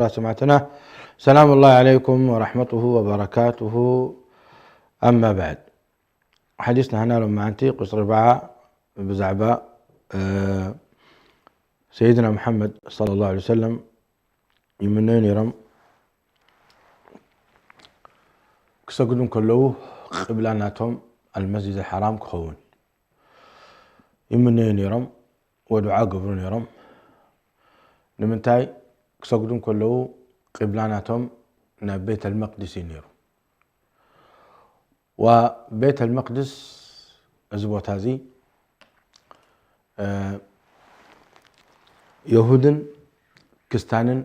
ክቡራት ሰማዕትና፣ ሰላም ላሂ ዓለይኩም ወረሕመቱሁ ወበረካቱሁ። ኣማ ባዕድ፣ ሓዲስ ናህና ሎማዓንቲ ቁፅሪ ኣርባዓ ብዛዕባ፣ እ፣ ሰይድና ሙሓመድ ሰለላሁ ዐለይሂ ወሰለም ይምነዩ ነይሮም። ክሰግዱ እንከለዉ ቅብላ ናቶም ኣልመስጂድ ሓራም ክኸውን ይምነዩ ነይሮም፣ ወዱዓ ገብሩ ነይሮም። ንምንታይ? ክሰግዱ እንከለዉ ቅብላ ናቶም ናብ ቤተል መቅድስ እዩ ነይሩ። ወቤተል መቅድስ፣ እዚ ቦታ እዚ፣ እ፣ የሁድን ክስታንን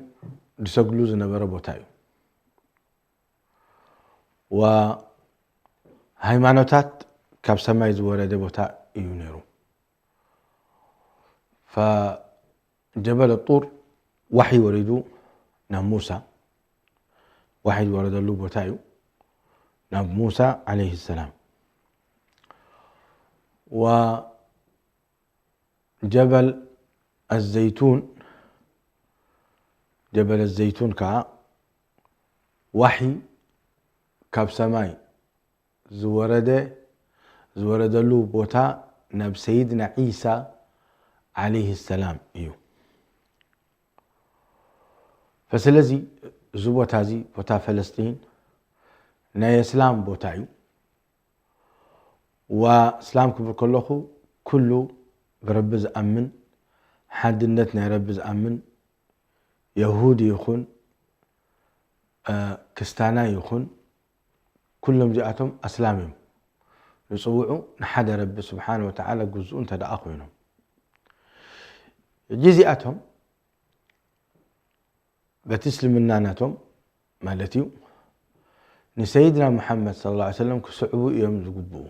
ዝሰግድሉ ዝነበረ ቦታ እዩ። ወሃይማኖታት ካብ ሰማይ ዝወረደ ቦታ እዩ ነይሩ። ፈጀበል ጡር ዋሕይ ወሪዱ ናብ ሙሳ፣ ዋሕይ ዝወረደሉ ቦታ እዩ፣ ናብ ሙሳ ዓለይሂ ሰላም። ወጀበል ኣዘይቱን፣ ጀበል ኣዘይቱን ከዓ ዋሕይ ካብ ሰማይ ዝወረደ፣ ዝወረደሉ ቦታ ናብ ሰይድና ዒሳ ዓለይሂ ሰላም እዩ። ፈስለዚ እዚ ቦታ እዚ፣ ቦታ ፈለስጢን፣ ናይ እስላም ቦታ እዩ። ወእስላም ክብል ከለኹ፣ ኩሉ ብረቢ ዝኣምን፣ ሓድነት ናይ ረቢ ዝኣምን፣ የሁድ ይኹን፣ እ፣ ክስታና ይኹን፣ ኩሎም እዚኣቶም ኣስላም እዮም። ዝጽውዑ ንሓደ ረቢ ስብሓነ ወተዓላ ግዝኡ እንተ ደኣ ኮይኖም። ሕጂ እዚኣቶም በቲ እስልምና ናቶም ማለት እዩ፣ ንሰይድና ሙሓመድ ሰለላሁ ዐለይሂ ወሰለም ክስዕቡ እዮም ዝግብኡ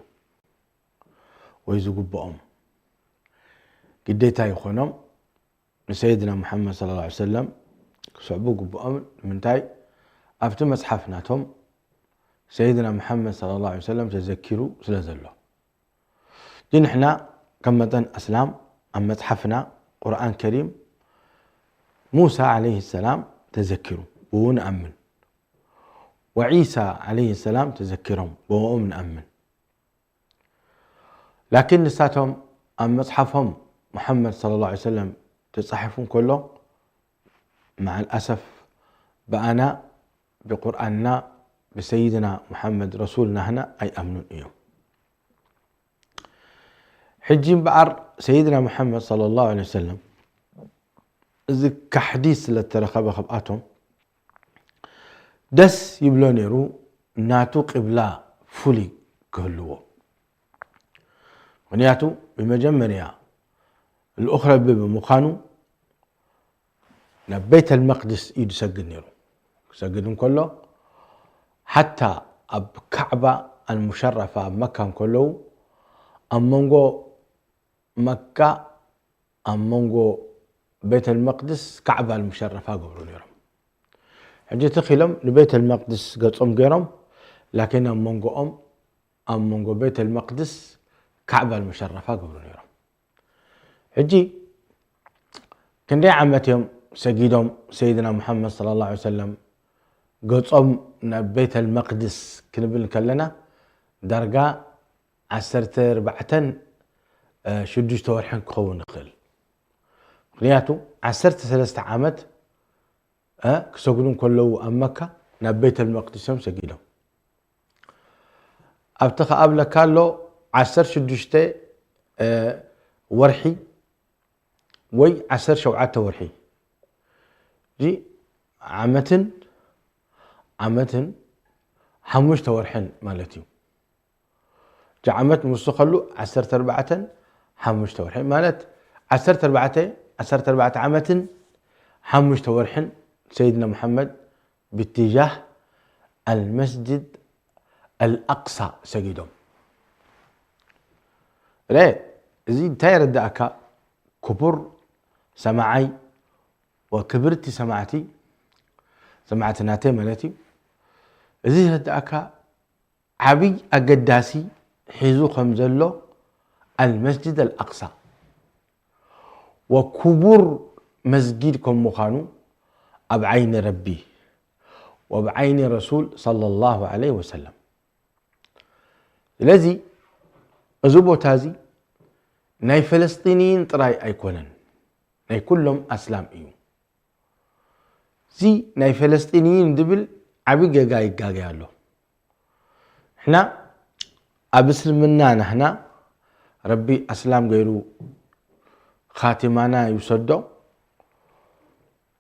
ወይ ዝግብኦም። ግዴታ ይኾኖም ንሰይድና ሙሓመድ ሰለላሁ ዐለይሂ ወሰለም ክስዕቡ ግብኦም። ንምንታይ? ኣብቲ መጽሓፍ ናቶም ሰይድና ሙሓመድ ሰለላሁ ዐለይሂ ወሰለም ተዘኪሩ ስለ ዘሎ። ግን ንሕና ከም መጠን ኣስላም ኣብ መጽሓፍና ቁርኣን ከሪም ሙሳ ዓለይሂ ሰላም ተዘኪሩ፣ ብኡ ንኣምን። ወዒሳ ዓለይሂ ሰላም ተዘኪሮም፣ ብኦም ንኣምን። ላኪን ንሳቶም ኣብ መጽሓፎም ሙሓመድ ሰለላሁ ዐለይሂ ወሰለም ተጻሒፉ እንከሎ፣ መዓል ኣሰፍ ብኣና፣ ብቁርኣንና፣ ብሰይድና ሙሓመድ ረሱል ናህና ኣይኣምኑን እዮም። ሕጂ እምበኣር ሰይድና ሙሓመድ ሰለላሁ ዐለይሂ ወሰለም እዚ ካሕዲ ስለ እተረኸበ ካብኣቶም፣ ደስ ይብሎ ነይሩ ናቱ ቂብላ ፍሉይ ክህልዎ። ምኽንያቱ ብመጀመርያ ልኡኽ ረቢ ብምዃኑ ናብ ቤተል መቅድስ እዩ ዝሰግድ ነይሩ። ክሰግድ እንከሎ ሓታ ኣብ ካዕባ ኣልሙሸረፋ ኣብ መካ እንከለዉ ኣብ መንጎ መካ ኣብ መንጎ ቤተል መቅድስ ካዕባ ኣልሙሸረፋ ገብሩ ነይሮም። ሕጂ ትኽ ኢሎም ንቤተል መቅድስ ገጾም ገይሮም፣ ላኪን ኣብ መንጎኦም ኣብ መንጎ ቤተል መቅድስ ካዕባ ኣልሙሸረፋ ገብሩ ነይሮም። ሕጂ ክንደይ ዓመት እዮም ሰጊዶም ሰይድና ሙሓመድ ሰለላሁ ዐለይሂ ወሰለም ገጾም ናብ ቤተል መቅድስ ክንብል ከለና ዳርጋ ዓሰርተ ኣርባዕተን ሽዱሽተ ወርሕን ክኸውን ይኽእል። ምኽንያቱ ዓሰርተ ሰለስተ ዓመት እ፣ ክሰግዱ እንከለዉ ኣብ መካ ናብ ቤተል መቅድስ እዮም ሰጊዶም። ኣብቲ ከኣ ኣብለካ ኣሎ ዓሰርተ ሽዱሽተ፣ እ፣ ወርሒ ወይ ዓሰርተ ሸውዓተ ወርሒ። እዚ ዓመትን፣ ዓመትን ሓሙሽተ ወርሕን ማለት እዩ። እቲ ዓመት ምስ ከሉ ዓሰርተ ኣርባዕተን ሓሙሽተ ወርሒ ማለት ዓሰርተ ኣርባዕተ፣ ዓሰርተ ኣርባዕተ ዓመትን ሓሙሽተ ወርሕን ሰይድና ሙሓመድ ብትጃህ ኣልመስጅድ ኣልኣቅሳ ሰጊዶም። ረ፣ እዚ እንታይ የረዳእካ? ክቡር ሰማዓይ ወክብርቲ ሰማዕቲ፣ ሰማዕቲ ናተይ ማለት እዩ። እዚ የረዳእካ ዓብይ ኣገዳሲ ሒዙ ከም ዘሎ ኣልመስጅድ ኣልኣቅሳ ወክቡር መስጊድ ከም ምዃኑ ኣብ ዓይኒ ረቢ ወብ ዓይኒ ረሱል ሰለላሁ ዐለይሂ ወሰለም። ስለዚ እዚ ቦታ እዚ ናይ ፈለስጢንይን ጥራይ ኣይኮነን፣ ናይ ኩሎም ኣስላም እዩ። እዚ ናይ ፈለስጢንይን ዝብል ዓቢ ጌጋ ይጋገ ኣሎ። ንሕና ኣብ እስልምና ናህና ረቢ ኣስላም ገይሩ ኻቲማና ይውሰዶ፣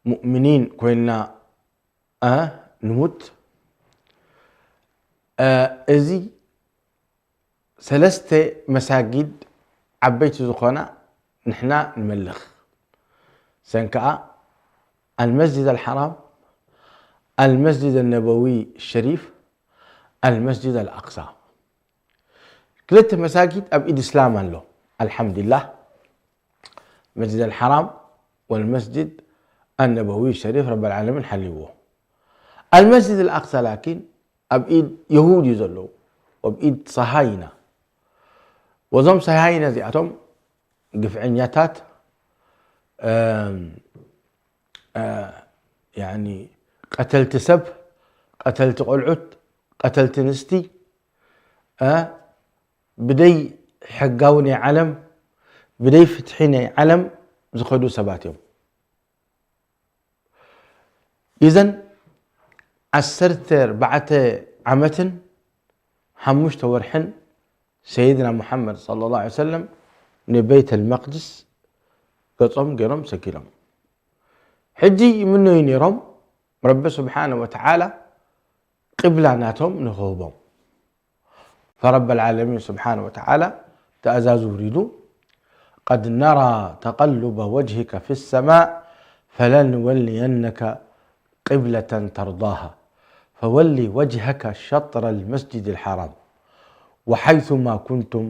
ሙእሚኒን ኮይንና እ፣ ንሙት። እ፣ እዚ ሰለስተ መሳጊድ ዓበይቲ ዝኾና ንሕና ንመልኽ። ሰን ከኣ ኣልመስጂድ ኣልሓራም፣ ኣልመስጂድ ኣነበዊ ሸሪፍ፣ ኣልመስጂድ ኣልኣቅሳ። ክልተ መሳጊድ ኣብ ኢድ እስላም ኣሎ። ኣልሓምዱሊላህ። መስጂድ ኣልሓራም ወልመስጂድ ኣነበዊ ሸሪፍ ረበል ዓለሚን ሓልይዎ። ኣልመስጂድ ኣልኣቅሳ ላኪን ኣብ ኢድ የሁድ እዩ ዘለዉ፣ ኣብ ኢድ ሰሃይና። ወዞም ሰሃይና እዚኣቶም ግፍዐኛታት፣ እም፣ እ፣ ያኒ ቀተልቲ ሰብ፣ ቀተልቲ ቆልዑት፣ ቀተልቲ ኣንስቲ፣ እ፣ ብደይ ሕጋዊ ናይ ዓለም፣ ብደይ ፍትሒ ናይ ዓለም ዝኸዱ ሰባት እዮም። ኢዘን ዓሰርተ ኣርባዕተ ዓመትን ሓሙሽተ ወርሕን ሰይድና ሙሓመድ ሰለላሁ ዐለይሂ ወሰለም ንበይተል መቅድስ ገጾም ገይሮም ሰጊዶም። ሕጂ ይምነዩ ነይሮም ረቢ ስብሓነ ወተዓላ ቅብላ ናቶም ንኽህቦም። ፈረበል ዓለሚን ስብሓነ ወተዓላ ትእዛዝ ውሪዱ፣ قد نرى تقلب وجهك في السماء فلنولينك قبلة ترضاها فول وجهك شطر المسجد الحرام وحيث ما كنتم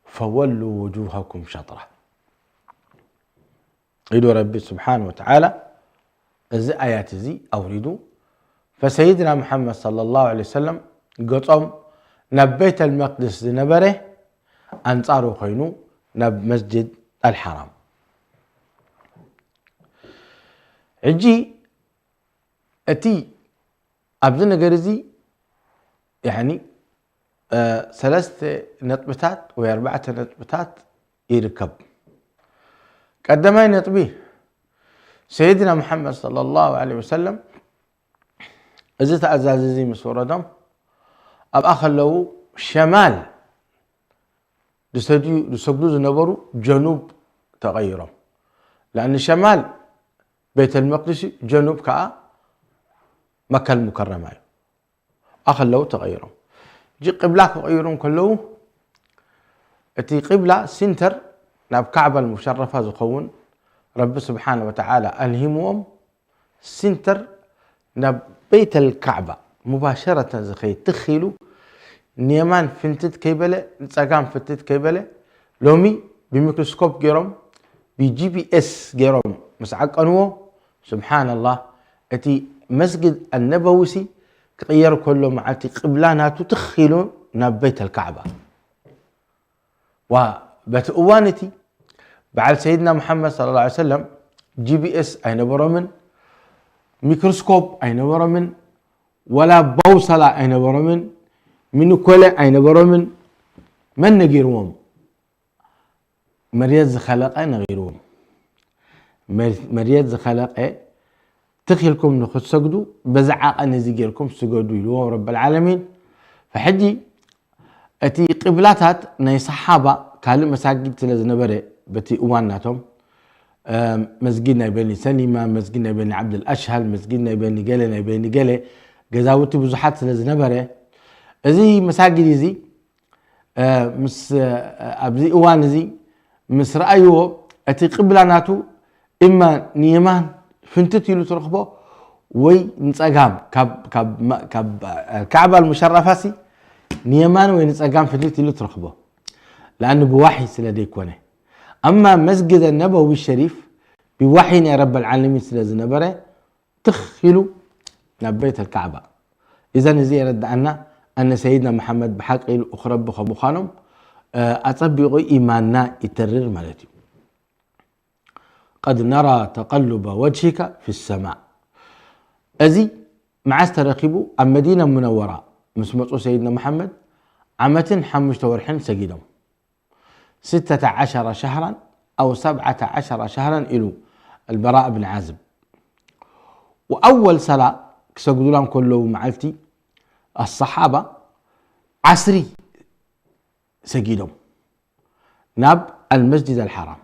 فولوا وجوهكم شطره ኢሉ ረቢ ስብሓን ወተዓላ እዚ ኣያት እዚ ኣውሪዱ። ፈሰይድና ሙሓመድ ሰለላሁ ዐለይሂ ወሰለም ገጾም ናብ ቤተል መቅድስ ዝነበረ ኣንጻሩ ኮይኑ ናብ መስጅድ ኣልሓራም። ሕጂ እቲ ኣብዚ ነገር እዚ ያኒ ሰለስተ ነጥብታት ወይ ኣርባዕተ ነጥብታት ይርከብ። ቀዳማይ ነጥቢ ሰይድና ሙሓመድ ሰለላሁ ዐለይሂ ወሰለም እዚ ተኣዛዚ እዚ ምስ ወረዶም ኣብኣ ከለዉ ሸማል ዝሰግዱ ዝነበሩ ጀኑብ ተቐይሮም። ለኣን ሸማል ቤተል መቅድስ እዩ፣ ጀኑብ ከዓ መካል ሙከረማ እዩ። ኣኸለዉ ተቐይሮም። እጂ ቅብላ ክቐይሩ እንከለዉ እቲ ቅብላ ሲንተር ናብ ካዕባ ልሙሸረፋ ዝኸውን ረቢ ስብሓን ወተዓላ ኣልሂምዎም ሲንተር ናብ ቤተል ካዕባ ሙባሸረተን ዝኸይድ ትኽ ኢሉ ንየማን ፍንትት ከይበለ ንፀጋም ፍንትት ከይበለ ሎሚ ብሚክሮስኮፕ ገይሮም ብጂፒኤስ ገይሮም ምስ ዓቀንዎ ስብሓንላህ እቲ መስጊድ ኣነበዊሲ ክቕየር ከሎ መዓልቲ ቅብላ ናቱ ትኽ ኢሉ ናብ ቤተል ካዕባ ዋ በቲ እዋን እቲ በዓል ሰይድና ሙሓመድ ሰለላሁ ዐለይሂ ወሰለም ጂፒኤስ ኣይነበሮምን፣ ሚክሮስኮፕ ኣይነበሮምን፣ ወላ ባውሰላ ኣይነበሮምን፣ ሚኒኮለ ኣይነበሮምን። መን ነጊርዎም? መርየት ዝኸለቐ ነጊርዎም። መር- መርየት ዝኸለቐ ትኽ ኢልኩም ንክትሰግዱ በዚ ዓቐን እዚ ጌርኩም ስገዱ ኢልዎም ረበል ዓለሚን። ፈሕጂ እቲ ቅብላታት ናይ ሰሓባ ካልእ መሳጊድ ስለ ዝነበረ በቲ እዋን ናቶም መስጊድ ናይ በኒ ሰሊማ፣ መስጊድ ናይ በኒ ዓብድል ኣሽሃል፣ መስጊድ ናይ በኒ ገለ ናይ በኒ ገለ ገዛውቲ ብዙሓት ስለ ዝነበረ እዚ መሳጊድ እዚ ምስ ኣብዚ እዋን እዚ ምስ ረኣይዎ እቲ ቅብላ ናቱ እማ ንየማን ፍንትት ኢሉ ትረኽቦ ወይ ንፀጋም ካብ ካዕባ ልሙሸረፋሲ ንየማን ወይ ንፀጋም ፍንትት ኢሉ ትረኽቦ ለኣን ብዋሒ ስለ ዘይኮነ ኣማ መስጊድ ነበዊ ሸሪፍ ብዋሒ ናይ ረበል ዓለሚን ስለ ዝነበረ ትኽ ኢሉ ናብ ቤት ኣልካዕባ። እዘን እዚ የረድኣና ኣነ ሰይድና መሓመድ ብሓቂ ልኡኽ ረቢ ከምዃኖም ኣጸቢቑ ኢማንና ይተርር ማለት እዩ። قد نرى تقلب وجهك في السماء እዚ መዓስ ተረኺቡ? ኣብ መዲና ሙነወራ ምስ መፁ ሰይድና መሓመድ ዓመትን ሓሙሽተ ወርሕን ሰጊዶም። ስተተ ዓሸረ ሸህራን ኣው ሰብዓተ ዓሸረ ሸህራን ኢሉ ኣልበራእ ብን ዓዝብ። ወኣወል ሰላ ክሰግዱላ እንከለዉ መዓልቲ ኣሰሓባ ዓስሪ ሰጊዶም ናብ ኣልመስጅድ ኣልሓራም።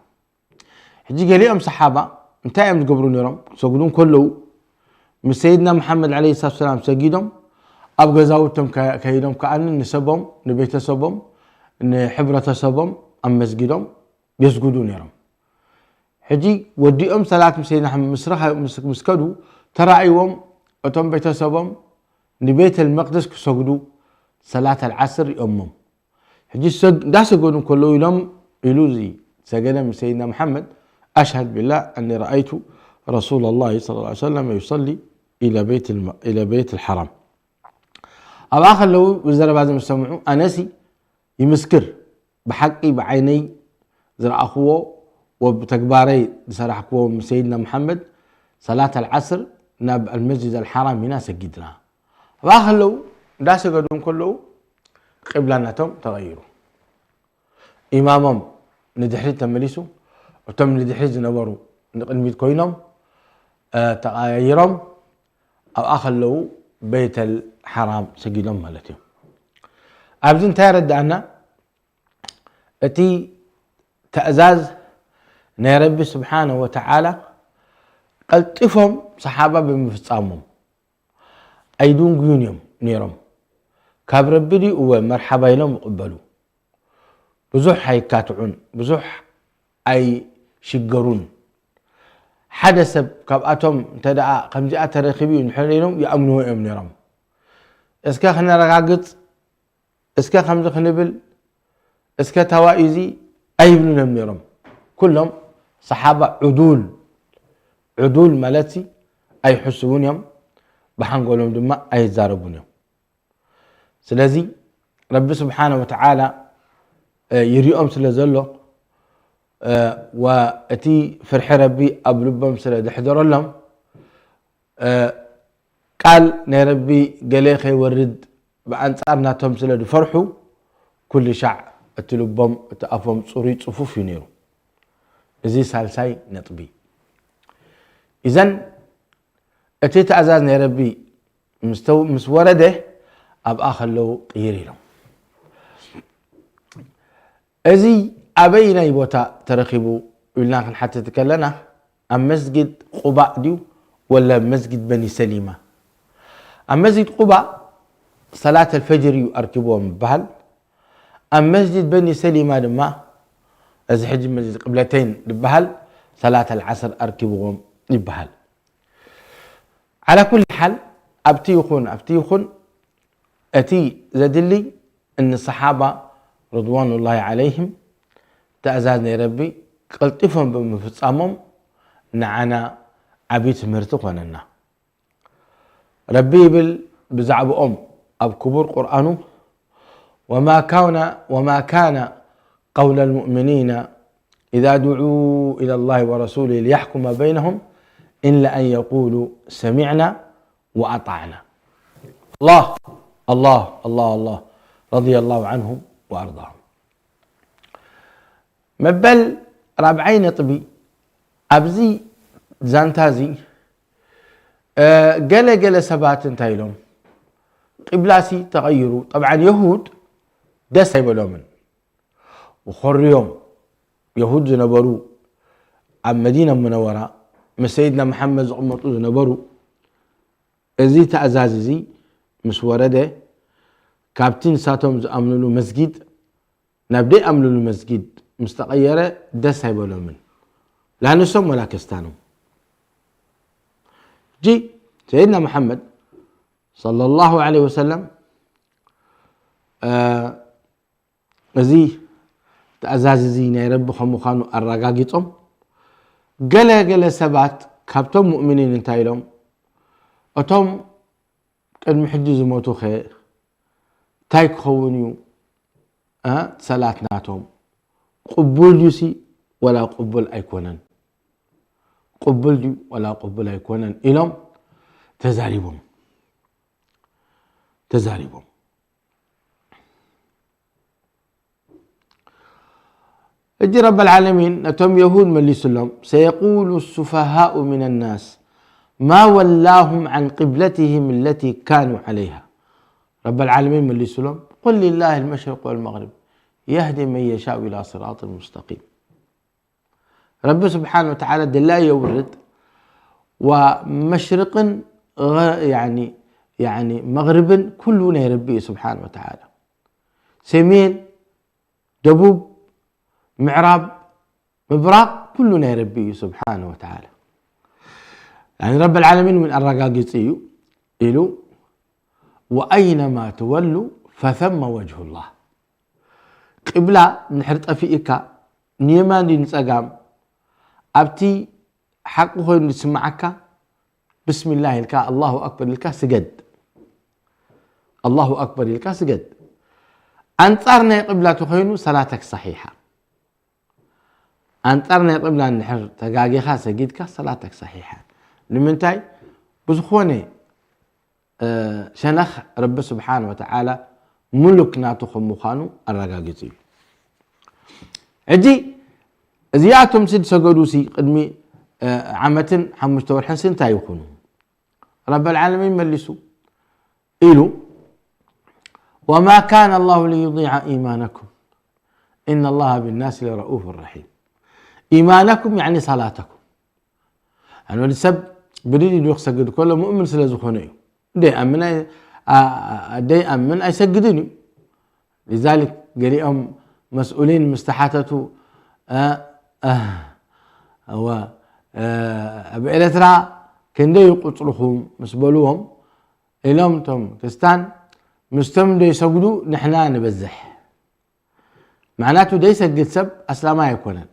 ሕጂ ገሊኦም ሰሓባ እንታይ እዮም ዝገብሩ ነይሮም? ክሰግዱ እንከለዉ ምስ ሰይድና መሓመድ ዓለይሂ ሰላቱ ሰላም ሰጊዶም ኣብ ገዛውቶም ከ- ከይዶም ከኣኒ ንሰቦም ንቤተሰቦም ንሕብረተሰቦም ኣብ መስጊዶም የስግዱ ነይሮም። ሕጂ ወዲኦም ሰላት ምስ ሰይድና መሓመድ ምስ ረኸ- ምስ- ምስ ከዱ ተራእይዎም እቶም ቤተሰቦም ንቤተል መቅደስ ክሰግዱ ሰላት ኣልዓስር ሪኦሞም። ሕጂ ሰግ- እንዳሰገዱ እንከለዉ ኢሎም ኢሉ እዚ ሰገደ ምስ ሰይድና መሓመድ ኣሽሃድ ቢላህ ኣኒ ረኣይቱ ረሱላ ላሂ ሰለላሁ ዐለይሂ ወሰለም ዩሰሊ ኢላ ቤት ልመ- ኢላ ቤት ልሓራም። ኣብኣ ከለዉ ብዘረባ እዚ ምስ ሰምዑ ኣነሲ ይምስክር ብሓቂ ብዓይነይ ዝረኣኽዎ ወብተግባረይ ዝሰራሕክዎ ምስ ሰይድና መሓመድ ሰላት ኣልዓስር ናብ ኣልመስጅድ ኣልሓራም ኢና ሰጊድና። ኣብኣ ከለዉ እንዳሰገዱ እንከለዉ ቅብላ ናቶም ተቐይሩ። ኢማሞም ንድሕሪት ተመሊሱ፣ እቶም ንድሕሪት ዝነበሩ ንቅድሚት ኮይኖም ተቃያይሮም ኣብኣ ከለዉ ቤተል ሓራም ሰጊዶም ማለት እዩ። ኣብዚ እንታይ የረድኣና? እቲ ተእዛዝ ናይ ረቢ ስብሓነ ወተዓላ ቀልጢፎም ሰሓባ ብምፍጻሞም ኣይድንጉዩን እዮም ነይሮም። ካብ ረቢ ድዩ? እወ መርሓባ ኢሎም ይቕበሉ። ብዙሕ ኣይካትዑን፣ ብዙሕ ኣይሽገሩን። ሓደ ሰብ ካብኣቶም እንተ ደኣ ከምዚኣ ተረኺቡ እዩ እንድሕር ኢሎም ይኣምንዎ እዮም ነይሮም። እስከ ክነረጋግጽ፣ እስከ ከምዚ ክንብል፣ እስከ ታዋኢዚ ኣይብሉን እዮም ነይሮም። ኩሎም ሰሓባ ዑዱል፣ ዑዱል ማለትሲ ኣይሕስቡን እዮም፣ ብሓንጎሎም ድማ ኣይዛረቡን እዮም። ስለዚ ረቢ ስብሓነ ወተዓላ ይሪኦም ስለ ዘሎ ወእቲ ፍርሒ ረቢ ኣብ ልቦም ስለ ዘሕደረሎም ቃል ናይ ረቢ ገለ ከይወርድ ብኣንጻር ናቶም ስለ ዝፈርሑ ኩሉ ሻዕ እቲ ልቦም እቲ ኣፎም ጽሩይ ጽፉፍ እዩ ነይሩ። እዚ ሳልሳይ ነጥቢ። ኢዘን እቲ ትእዛዝ ናይ ረቢ ምስ ወረደ ኣብኣ ከለዉ ቅይር ኢሎም። እዚ ኣበይናይ ቦታ ተረኺቡ ኢልና ክንሓትት ከለና ኣብ መስጊድ ቁባእ ድዩ ወላ መስጊድ በኒ ሰሊማ? ኣብ መስጊድ ቁባእ ሰላት ኣልፈጅር እዩ ኣርኪብዎም ይበሃል። ኣብ መስጊድ በኒ ሰሊማ ድማ እዚ ሕጂ መስጊድ ቅብለተይን ዝበሃል ሰላት ኣልዓስር ኣርኪብዎም ይበሃል። ዓላ ኩል ሓል ኣብቲ ይኹን ኣብቲ ይኹን እቲ ዘድሊ እኒ ሰሓባ ርድዋኑላሂ ዓለይህም ትእዛዝ ናይ ረቢ ቀልጢፎም ብምፍጻሞም ንዓና ዓብዪ ትምህርቲ ኮነና። ረቢ ይብል ብዛዕብኦም ኣብ ክቡር ቁርኣኑ ወማ ካነ ወማ ካነ ቀውለ ልሙእሚኒና إذا دعوا إلى الله ورسوله ليحكم بينهم إلا أن يقولوا سمعنا وأطعنا. الله الله الله الله رضي الله عنهم وأرضاهم. መበል ራብዓይ ነጥቢ ኣብዚ ዛንታ እዚ ገለ ገለ ሰባት እንታይ ኢሎም ቂብላሲ ተቐይሩ። ጠብዓን የሁድ ደስ ኣይበሎምን። ወኾርዮም የሁድ ዝነበሩ ኣብ መዲና ሙነወራ ምስ ሰይድና መሓመድ ዝቕመጡ ዝነበሩ እዚ ተእዛዝ እዚ ምስ ወረደ ካብቲ ንሳቶም ዝኣምንሉ መስጊድ ናብ ደይኣምንሉ መስጊድ ምስ ተቐየረ ደስ ኣይበሎምን። ላንሶም ወላ ከስታኖም። ሕጂ ሰይድና መሓመድ ሰለላሁ ዐለይሂ ወሰለም እዚ ትእዛዝ እዚ ናይ ረቢ ከም ምዃኑ ኣረጋጊጾም ገለ ገለ ሰባት ካብቶም ሙእሚኒን እንታይ ኢሎም እቶም ቅድሚ ሕጂ ዝሞቱ ኸ እንታይ ክኸውን እዩ ሰላት ናቶም ቅቡል ድዩሲ ወላ ቅቡል ኣይኮነን? ቅቡል ድዩ ወላ ቅቡል ኣይኮነን ኢሎም ተዛሪቦም ተዛሪቦም ሕጂ ረብ ዓለሚን ነቶም የሁድ መሊሱሎም ሰየቁሉ ሱፈሃኡ ምን ናስ ማ ወላሁም ዓን ቅብለትህም ለቲ ካኑ ዓለይሃ ረብ ዓለሚን መሊሱሎም ቁል ሊላህ ልመሽርቅ ወልመግሪብ የህዲ መን የሻኡ ኢላ ስራጥ ሙስተቂም ረቢ ስብሓን ወተዓላ ድላይ የውርድ ወመሽርቅን መግርብን ኩሉ ናይ ረቢ እዩ ስብሓን ወተዓላ ሰሜን ደቡብ ምዕራብ ምብራቅ ኩሉ ናይ ረቢ እዩ ስብሓን ወተዓላ ረቢ ዓለሚን እውን ኣረጋጊፂ እዩ ኢሉ ወአይነማ ትወሉ ፈተመ ወጅሁ ላህ ቅብላ እንድሕር ጠፊእካ ንየማን ድዩ ንጸጋም ኣብቲ ሓቂ ኮይኑ ዝስምዓካ ብስሚላህ ኢልካ ኣላሁ ኣክበር ኢልካ ስገድ ኣላሁ ኣክበር ኢልካ ስገድ ኣንጻር ናይ ቅብላ ተኮይኑ ሰላተክ ሰሒሓ ኣንጻር ናይ ቅብላ እንድሕር ተጋጊኻ ሰጊድካ ሰላተክ ሰሒሓ ንምንታይ ብዝኾነ ሸነኽ ረቢ ስብሓን ወተዓላ ሙሉክ ናቱ ከም ምዃኑ ኣረጋጊጹ እዩ ሕጂ እዚኣቶም ሲ ዝሰገዱ ሲ ቅድሚ ዓመትን ሓሙሽተ ወርሕን ሲ እንታይ ይኹኑ ረብ ዓለሚን መሊሱ ኢሉ وما كان الله ليضيع إيمانكم إن الله بالناس لرؤوف رحيم إيمانكم يعني صلاتكم ኣን ወዲ ሰብ ብድድ ኢሉ ክሰግድ ከሎ ሙእምን ስለ ዝኾነ እዩ ደይኣምን ኣይሰግድን እዩ لذلك ገሊኦም መስኡሊን ምስ ተሓተቱ ኣብ ኤርትራ ክንደይ ቁፅርኹም ምስ በልዎም ኢሎም ቶም ክስታን ምስቶም ደይሰግዱ ንሕና ንበዝሕ ማዕናቱ ደይሰግድ ሰብ ኣስላማይ ኣይኮነን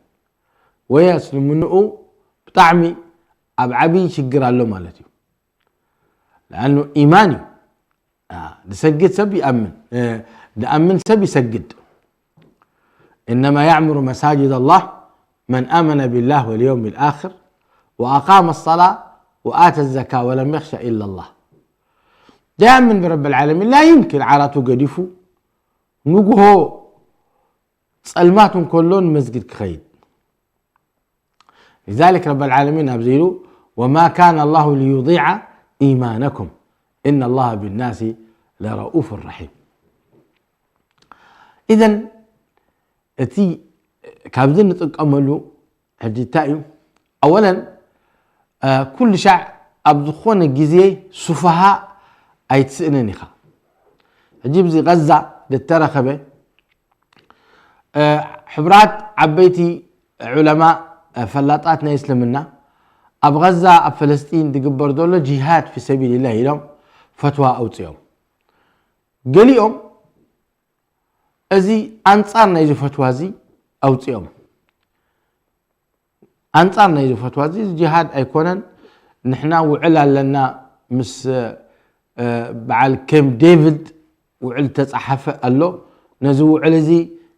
ወይ ኣስልምንኡ ብጣዕሚ ኣብ ዓብዪ ሽግር ኣሎ ማለት እዩ ለኣኑ ኢማን እዩ ዝሰግድ ሰብ ይኣምን ዝኣምን ሰብ ይሰግድ إنما يعمر مساجد الله من آمن بالله واليوم الآخر وأقام الصلاة وآتى الزكاة ولم يخش إلا الله دائما برب العالمين لا يمكن ዓራቱ ገዲፉ ንግሆ ጸልማት እንከሎ ንመስጊድ ክኸይድ لذلك رب العالمين ኣብዚ ኢሉ وما كان الله ليضيع إيمانكم إن الله بالناس لرؤوف رحيم إذن እቲ ካብዚ ንጥቀመሉ ሕጂ እንታይ እዩ ኣወለን ኩሉ ሻዕ ኣብ ዝኾነ ግዜ ሱፋሃ ኣይትስእንን ኢኻ ሕጂ ብዚ ቀዛ ዝተረኸበ ሕብራት ዓበይቲ ዑለማ ፈላጣት ናይ እስልምና ኣብ غዛ ኣብ ፈለስጢን ዝግበር ዘሎ ጂሃድ ፊ ሰቢልላህ ኢሎም ፈትዋ ኣውፅኦም ገሊኦም እዚ ኣንጻር ናይዚ ፈትዋ እዚ ኣውፅኦም ኣንጻር ናይዚ ፈትዋ እዚ ጅሃድ ኣይኮነን ንሕና ውዕል ኣለና ምስ በዓል ኬም ዴቪድ ውዕል ተጻሓፈ ኣሎ ነዚ ውዕል እዚ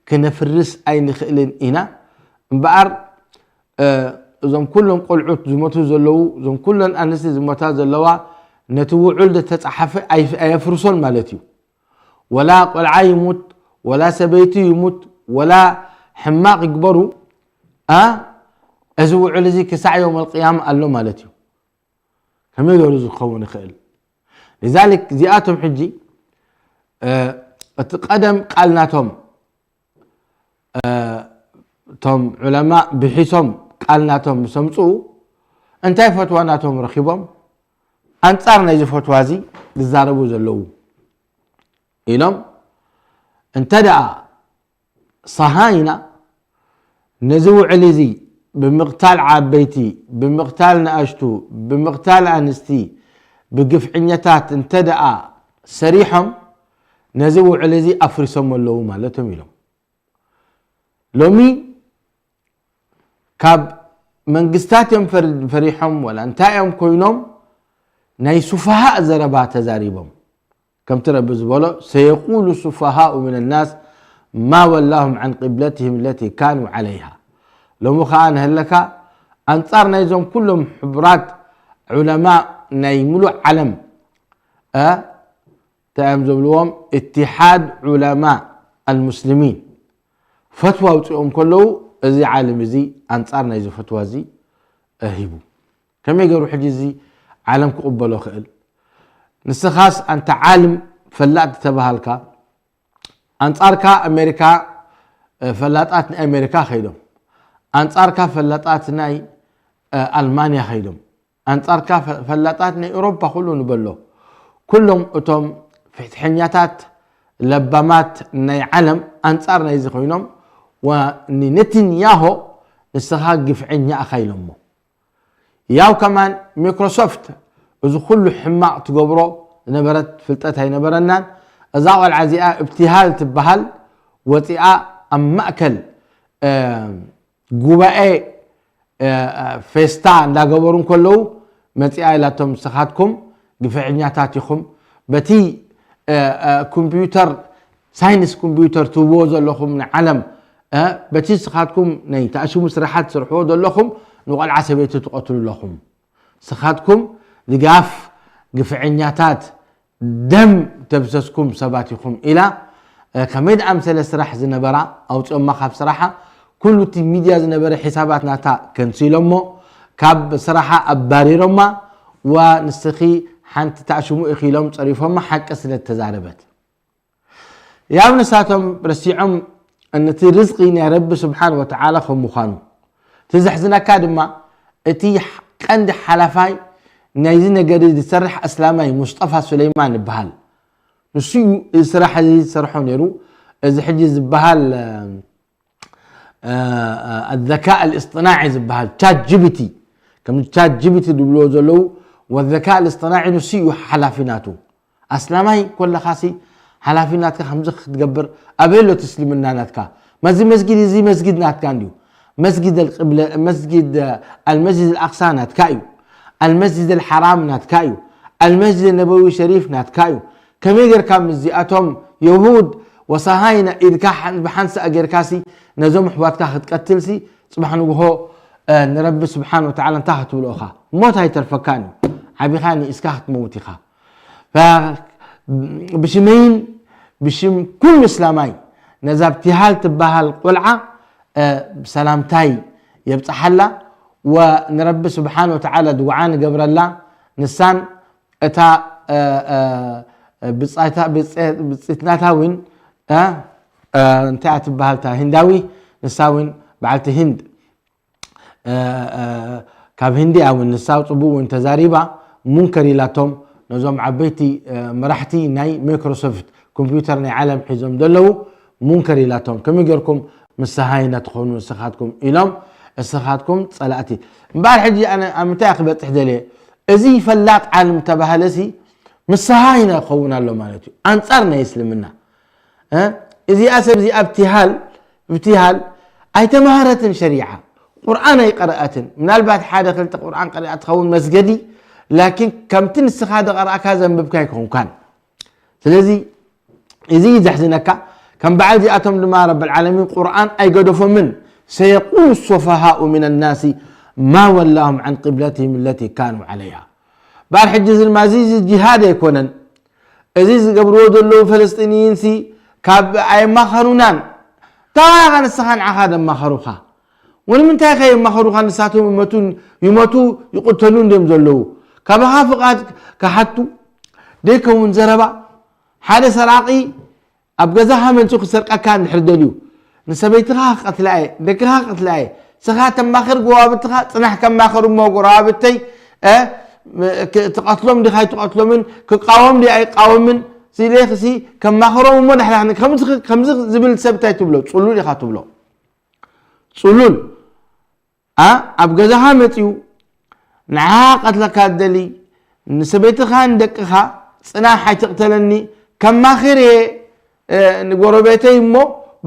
ክነፍርስ ኣይንኽእልን ኢና እምበኣር እዞም ኩሎም ቆልዑት ዝሞቱ ዘለዉ እዞም ኩለን ኣንስቲ ዝሞታ ዘለዋ ነቲ ውዑል ዝተጻሓፈ ኣየፍርሶን ማለት እዩ ወላ ቆልዓ ይሙት ወላ ሰበይቲ ይሙት ወላ ሕማቕ ይግበሩ እዚ ውዕል እዚ ክሳዕ ዮም ኣልቅያማ ኣሎ ማለት እዩ ከመይ ገሩ ዝኸውን ይኽእል لذلك እዚኣቶም ሕጂ እቲ ቀደም ቃል ናቶም እቶም ዑለማ ብሒሶም ቃል ናቶም ምስ ኣምፅኡ እንታይ ፈትዋ ናቶም ረኺቦም ኣንፃር ናይዚ ፈትዋ እዚ ዝዛረቡ ዘለዉ ኢሎም እንተ ደኣ ሰሃይና ነዚ ውዕል እዚ ብምቕታል ዓበይቲ ብምቕታል ንኣሽቱ ብምቕታል ኣንስቲ ብግፍዕኛታት እንተ ደኣ ሰሪሖም ነዚ ውዕል እዚ ኣፍሪሶም ኣለዉ ማለቶም ኢሎም ሎሚ ካብ መንግስታት እዮም ፈሪሖም ወላ እንታይ እዮም ኮይኖም ናይ ሱፋሃእ ዘረባ ተዛሪቦም ከምቲ ረቢ ዝበሎ ሰየቁሉ ሱፋሃኡ ምን ናስ ማ ወላሁም ዓን ቅብለትህም ለቲ ካኑ ዓለይሃ ሎሚ ከዓ ንህለካ ኣንጻር ናይዞም ኩሎም ሕቡራት ዑለማ ናይ ሙሉእ ዓለም እንታይ እዮም ዘብልዎም? እትሓድ ዑለማ ኣልሙስሊሚን ፈትዋ ኣውፅኦም ከለዉ፣ እዚ ዓለም እዚ ኣንፃር ናይዚ ፈትዋ እዚ ሂቡ። ከመይ ገይሩ ሕጂ እዚ ዓለም ክቕበሎ ክእል? ንስኻስ ኣንታ ዓልም ፈላጥ ዝተባሃልካ፣ ኣንጻርካ ኣሜሪካ ፈላጣት ናይ ኣሜሪካ ከይዶም፣ ኣንጻርካ ፈላጣት ናይ ኣልማንያ ከይዶም፣ ኣንጻርካ ፈላጣት ናይ ኤውሮፓ ኩሉ ንበሎ። ኩሎም እቶም ፍትሐኛታት ለባማት ናይ ዓለም ኣንጻር ናይዚ ኮይኖም፣ ንነትንያሆ ንስኻ ግፍዐኛ ኢኻ ኢሎሞ። ያው ከማን ሚክሮሶፍት እዚ ኩሉ ሕማቕ ትገብሮ ዝነበረት ፍልጠት ኣይነበረናን። እዛ ቆልዓ እዚኣ እብትሃል ትበሃል ወፂኣ ኣብ ማእከል ጉባኤ ፌስታ እንዳገበሩ እንከለዉ መፂኣ ኢላቶም፣ ንስኻትኩም ግፍዐኛታት ኢኹም፣ በቲ ኮምፒውተር ሳይንስ ኮምፒውተር ትህብዎ ዘለኹም ንዓለም በቲ ንስኻትኩም ናይ ተኣሽሙ ስራሓት ትሰርሕዎ ዘለኹም ንቆልዓ ሰበይቲ ትቐትሉ ኣለኹም። ንስኻትኩም ድጋፍ ግፍዐኛታት ደም ተብሰስኩም ሰባት ኢኹም ኢላ። ከመይ ደኣምሰለ ስራሕ ዝነበራ ኣውፅኦማ ካብ ስራሓ። ኩሉ እቲ ሚድያ ዝነበረ ሒሳባት ናታ ከንሲሎሞ፣ ካብ ስራሓ ኣባሪሮማ። ዋ ንስኺ ሓንቲ ተኣሽሙ ኢኺ ኢሎም ፀሪፎማ፣ ሓቂ ስለ ተዛረበት። ያው ንሳቶም ረሲዖም ነቲ ርዝቂ ናይ ረቢ ስብሓን ወተዓላ ከም ምዃኑ። እቲ ዘሕዝነካ ድማ እቲ ቀንዲ ሓላፋይ ናይዚ ነገር ዝሰርሕ ኣስላማይ ሙስጠፋ ሱለይማን ይበሃል። ንሱ እዩ እዚ ስራሕ እዚ ዝሰርሖ ነይሩ። እዚ ሕጂ ዝበሃል ኣዘካ ኣልእስጥናዒ ዝበሃል ቻት ጂቢቲ፣ ከም ቻት ጂቢቲ ዝብልዎ ዘለዉ ወዘካ ኣልእስጥናዒ ንሱ እዩ ሓላፊ ናቱ። ኣስላማይ ኮለኻሲ ሓላፊ ናትካ ከምዚ ክትገብር ኣበይ ኣሎ እቲ እስልምና ናትካ? መዚ መስጊድ እዚ መስጊድ ናትካ እንድዩ። መስጊድ ኣልቅብለ መስጊድ ኣልመስጅድ ኣልኣቅሳ ናትካ እዩ። ኣልመስጅድ ኣልሓራም ናትካ እዩ። ኣልመስጅድ ነበዊ ሸሪፍ ናትካ እዩ። ከመይ ጌርካ ምስዚኣቶም የሁድ ወሰሃይና ኢድካ ብሓንሳእ ጌርካሲ ነዞም ኣሕዋትካ ክትቀትልሲ ጽባሕ ንግሆ ንረቢ ስብሓን ወተዓላ እንታይ ክትብሎ ኢኻ? ሞት ኣይተርፈካን እዩ። ዓቢኻ ንኢስካ ክትመውት ኢኻ። ብሽመይን ብሽም ኩሉ እስላማይ ነዛ ብቲሃል ትበሃል ቆልዓ ብሰላምታይ የብፅሓላ። ወንረቢ ስብሓን ወተዓላ ድጉዓ ንገብረላ። ንሳን እታ ብፅዒትናታ እውን እንታይ ትበሃል እታ ሂንዳዊ፣ ንሳ እውን በዓልቲ ሂንድ ካብ ህንዲ እውን ንሳ ፅቡቅ እውን ተዛሪባ። ሙንከር ኢላቶም ነዞም ዓበይቲ መራሕቲ ናይ ማይክሮሶፍት ኮምፒውተር ናይ ዓለም ሒዞም ዘለዉ። ሙንከር ኢላቶም ከመይ ጌርኩም ምስ ሰሃይነ ትኾኑ ንስኻትኩም ኢሎም፣ እስኻትኩም ፀላእቲ። እምበኣር ሕጂ ኣነ ኣብ ምንታይ ክበፅሕ ደልየ? እዚ ፈላጥ ዓለም ተባህለሲ ምስ ሰሃይነ ክኸውን ኣሎ ማለት እዩ፣ ኣንፃር ናይ እስልምና። እዚኣ ሰብ እዚኣ ብቲሃል ብቲሃል ኣይተማሃረትን ሸሪዓ፣ ቁርኣን ኣይቀረኣትን። ምናልባት ሓደ ክልተ ቁርኣን ቀሪኣ ትኸውን መስገዲ፣ ላኪን ከምቲ ንስኻ ዝቐረኣካ ዘንብብካ ኣይኮንካን። ስለዚ እዚ እዩ ዘሕዝነካ። ከም በዓል እዚኣቶም ድማ ረብል ዓለሚን ቁርኣን ኣይገደፎምን። ሰየቁሉ ሱፈሃኡ ሚን ናሲ ማ ወላሁም ዓን ቅብለትህም ለቲ ካኑ ዓለይሃ። ባር ሕጂ እዚ ድማ እዚ ጅሃድ ኣይኮነን። እዚ ዝገብርዎ ዘለዉ ፈለስጢንይንሲ ካብ ኣየማኸሩናን። እንታይ ንስኻ ንዓኻ ደማኸሩኻ? ወንምንታይ ከ የማኸሩኻ? ንሳቶም ይመቱን ይመቱ ይቕተሉ እንድዮም ዘለዉ። ካባኻ ፍቓድ ክሓቱ ደይከውን ዘረባ። ሓደ ሰራቒ ኣብ ገዛኻ መፂኡ ክሰርቀካ እንድሕር ደልዩ፣ ንሰበይትኻ ክቐትላ እየ፣ ደቅኻ ክቐትላ እየ። ስኻ ተማኽር ጎረባብትኻ፣ ፅናሕ ከማኽር እሞ ጎረባብተይ፣ እ፣ ክ-፣ ትቐትሎም ዲኻ ኣይትቐትሎምን፣ ክቃወም ድዩ ኣይቃወምን፣ ሲሌኽሲ ከማኽሮም እሞ ዳሕዳሕ ን-፣ ከምዚ ኽ-፣ ከምዚ ዝብል ሰብ እንታይ ትብሎ? ፅሉል ኢኻ ትብሎ። ፅሉል። ኣ፣ ኣብ ገዛኻ መፂኡ ንዓኻ ቀትለካ ደሊ፣ ንሰበይትኻ ንደቅኻ፣ ፅናሕ ኣይትቕተለኒ፣ ከማኽር እየ፣ እ፣ ንጎረቤተይ እሞ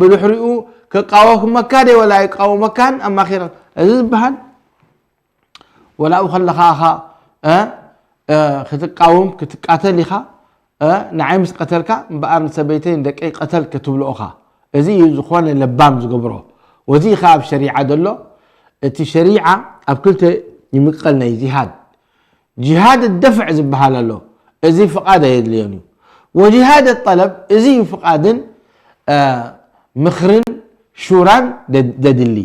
ብድሕሪኡ ክቃወመካ ደ ወላ ኣይቃወመካን ኣማኺረ። እዚ ዝበሃል ወላኡ ከለኻ ኢኻ፣ እ፣ እ፣ ክትቃወም ክትቃተል ኢኻ፣ እ፣ ንዓይ ምስ ቀተልካ እምበኣር ንሰበይተይ ንደቀይ ቀተል ክትብሎ ኢኻ። እዚ እዩ ዝኾነ ለባም ዝገብሮ። ወዚ ኢኻ ኣብ ሸሪዓ ዘሎ። እቲ ሸሪዓ ኣብ ክልተ ይምቀል ናይ ጂሃድ። ጅሃድ ደፍዕ ዝበሃል ኣሎ። እዚ ፍቓድ ኣየድልዮን እዩ። ወጅሃድ ጠለብ፣ እዚ እዩ ፍቓድን፣ እ፣ ምኽርን ሹራን ደ-፣ ደድሊ።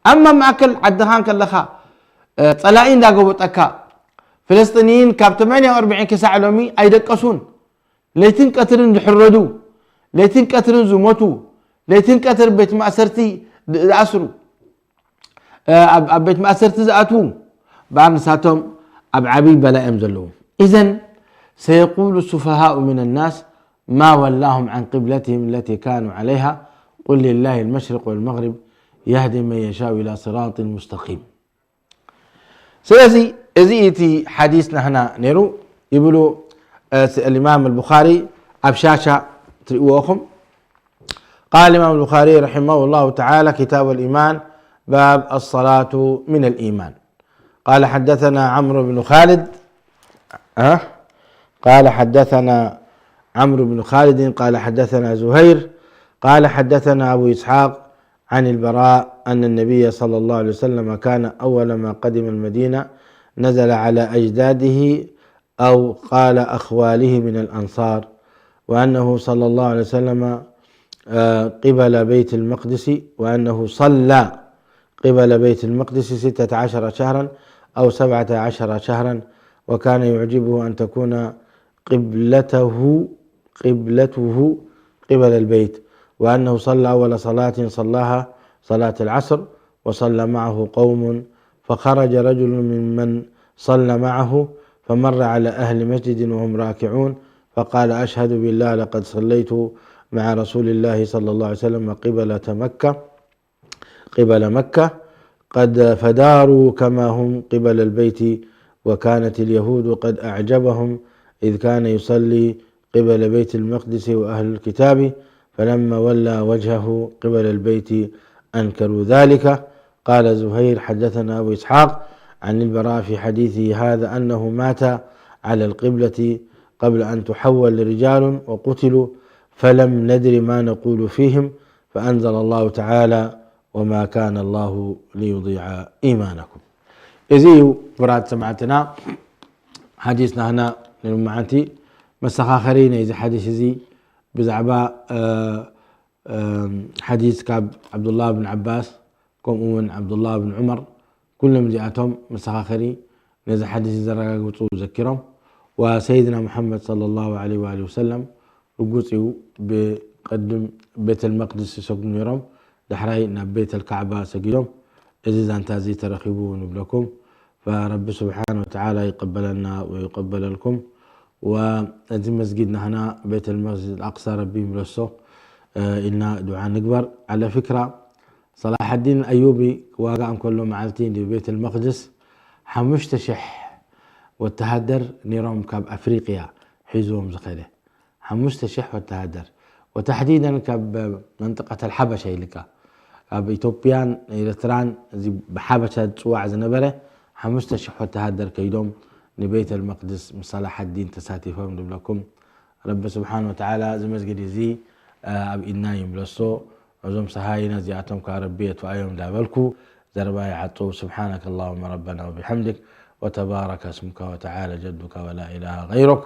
ኣብ ማእከል ዓድኻን ከለኻ፣ እ፣ ጸላኢ እንዳጎበጠካ፣ ፍልስጥንይን ካብ ተማንያ ወኣርብዒን ክሳዕ ሎሚ ኣይደቀሱን። ለይትን ቀትርን ዝሕረዱ፣ ለይትን ቀትርን ዝሞቱ፣ ለይትን ቀትር ቤት ማእሰርቲ ድ-፣ ዝኣስሩ፣ እ፣ ኣብ፣ ኣብ ቤት ማእሰርቲ ዝኣትዉ፣ እምበኣር ንሳቶም ኣብ ዓብዪ በላ እዮም ዘለዉ። إذن سيقول السفهاء من الناس ما ولاهم عن قبلتهم التي كانوا عليها، قل لله المشرق والمغرب يهدي من يشاء إلى صراط مستقيم. ስለዚ እዚ እቲ ሓዲስ ናህና ነይሩ ይብሉ፣ እ፣ ስ-፣ الإمام البخاري ኣብ ሻሻ ትርእይዎ ኢኹም። قال الإمام البخاري رحمه الله تعالى: كتاب الإيمان، باب الصلاة من الإيمان. قال حدثنا عمرو بن خالد، ها؟ قال حدثنا عمرو بن خالد قال حدثنا زهير قال حدثنا أبو إسحاق عن البراء أن النبي صلى الله عليه وسلم كان أول ما قدم المدينة نزل على أجداده أو قال أخواله من الأنصار، وأنه صلى الله عليه وسلم، آه، قبل بيت المقدس، وأنه صلى قبل بيت المقدس ستة عشر شهرا أو سبعة عشر شهرا، وكان يعجبه أن تكون قبلته، قبلته قبل البيت، وأنه صلى أول صلاة صلاها صلاة العصر، وصلى معه قوم، فخرج رجل ممن صلى معه فمر على أهل مسجد وهم راكعون، فقال: أشهد بالله لقد صليت مع رسول الله صلى الله عليه وسلم قبلة مكة، قبل مكة، قد فداروا كما هم قبل البيت، وكانت اليهود قد أعجبهم إذ كان يصلي قبل بيت المقدس وأهل الكتاب، فلما ولى وجهه قبل البيت أنكروا ذلك. قال زهير: حدثنا أبو إسحاق عن البراء في حديثه هذا أنه مات على القبلة قبل أن تحول رجال وقتلوا، فلم ندر ما نقول فيهم، فأنزل الله تعالى: وما كان الله ليضيع إيمانكم. እዚ እዩ ክቡራት ሰማዕትና፣ ሓዲስ ናህና ንሎማዓንቲ መሰኻኸሪ ናይዚ ሓዲስ እዚ ብዛዕባ፣ እ፣ እ፣ ሓዲስ ካብ ዓብዱላህ ብን ዓባስ ከምኡ እውን ዓብዱላህ ብን ዑመር፣ ኩሎም እዚኣቶም መሰኻኸሪ ነዚ ሓዲስ ዘረጋግፁ ዘኪሮም። ወሰይድና ሙሓመድ ሰለላሁ ዐለይሂ ወአሊሂ ወሰለም ርጉፅ እዩ፣ ብቐድም ቤተል መቅድስ ይሰግዱ ነይሮም፣ ዳሕራይ ናብ ቤተል ካዕባ ሰጊዶም። እዚ ዛንታ እዚ ተረኺቡ ንብለኩም። ፈረቢ ስብሓን ወተዓላ ይቀበለና ወይቀበለልኩም። ወእዚ መስጊድ ናህና ቤተል መስጅድ ኣልኣቅሳ ረቢ ይምለሶ፣ እ፣ ኢልና ዱዓ ንግበር። ዓለ ፍክራ፣ ሰላሐዲን ኣዩቢ ክዋጋእ እንከሎ መዓልቲ ንቤተል መቅድስ ሓሙሽተ ሽሕ ወተሃደር ነይሮም ካብ ኣፍሪቅያ ሒዝዎም ዝኸደ። ሓሙሽተ ሽሕ ወተሃደር። ወተሕዲደን ካብ መንጠቀት ኣልሓበሻ ኢልካ፣ ካብ ኢትዮጵያን ኤርትራን፣ እዚ ብሓበሻ ዝጽዋዕ ዝነበረ ሓሙሽተ ሽሕ ወተሃደር ከይዶም ንቤተል መቅድስ ምስ ሰላሐዲን ተሳቲፎም ንብለኩም። ረቢ ስብሓን ወተዓላ እዚ መስጊድ እዚ፣ እ፣ ኣብ ኢድና ይምለሶ። እዞም ሰሃይና እዚኣቶም ከኣ ረቢ የጥፍኣዮም እንዳበልኩ ዘረባ ይዓጽው። سبحانك اللهم ربنا وبحمدك وتبارك اسمك وتعالى جدك ولا إله غيرك.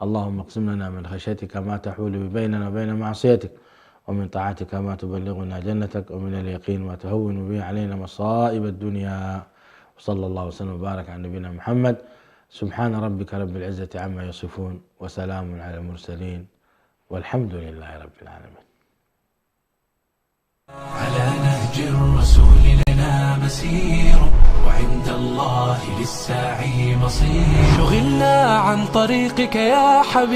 اللهم اقسم لنا من خشيتك ما تحول بيننا وبين معصيتك، ومن طاعتك ما تبلغنا جنتك، ومن اليقين ما تهون به علينا مصائب الدنيا. وصلى الله وسلم وبارك على نبينا محمد. سبحان ربك رب العزة عما يصفون، وسلام على المرسلين، والحمد لله رب العالمين. على نهج الرسول لنا مسير، وعند الله للسعي مصير. شغلنا عن طريقك يا حبيب.